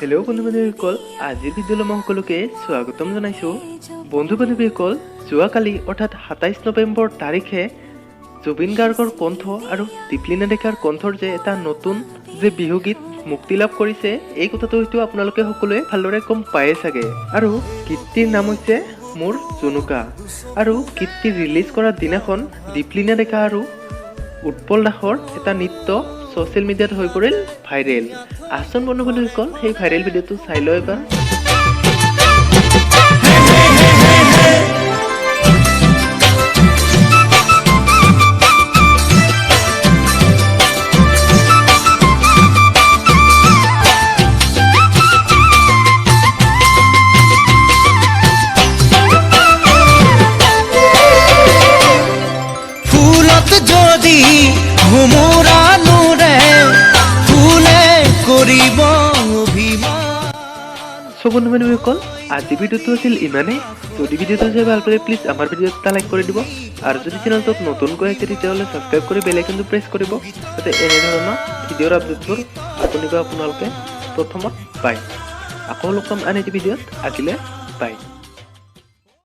Hello' বন্ধু বান্ধৱীসকল, আজিৰ ভিডিঅ'লৈ মই সকলোকে স্বাগতম জনাইছোঁ। বন্ধু বান্ধৱীসকল, যোৱাকালি অৰ্থাৎ 27 নৱেম্বৰ তাৰিখে জুবিন গাৰ্গৰ কণ্ঠ আৰু দীপলিনা ডেকাৰ কণ্ঠৰ যে এটা নতুন যে বিহুগীত মুক্তি লাভ কৰিছে, এই কথাটো হয়তো আপোনালোকে সকলোৱে ভালদৰে গম পায়ে চাগে। আৰু গীতটিৰ নাম হৈছে মোৰ জুনুকা। আৰু গীতটি ৰিলিজ কৰাৰ দিনাখন দীপলিনা ডেকা আৰু উৎপল দাসৰ এটা নৃত্য ছ'চিয়েল মিডিয়াত হৈ পৰিল ভাইৰেল। আহচোন বন্ধু বান্ধৱীসকল, সেই ভাইৰেল ভিডিঅ'টো চাই লওঁ এবাৰ। ফুলত যদি ভোমোৰা নোৰে, ফুলে কৰিব অভিমান। চ' বন্ধু বান্ধৱীসকল, আজি ভিডিঅ'টো আছিল ইমানেই। যদি ভিডিঅ'টো চাই ভাল পালে, প্লিজ আমাৰ ভিডিঅ'ত এটা লাইক কৰি দিব আৰু যদি চেনেলটোত নতুনকৈ আহিছে, তেতিয়াহ'লে ছাবস্ক্ৰাইব কৰি বেল আইকনটো প্ৰেছ কৰিব, যাতে এনেধৰণৰ ভিডিঅ'ৰ আপডেটবোৰ আপুনি বা আপোনালোকে প্ৰথমত পায়। আকৌ লগ পাম আন এটি ভিডিঅ'ত। আজিলৈ বাই।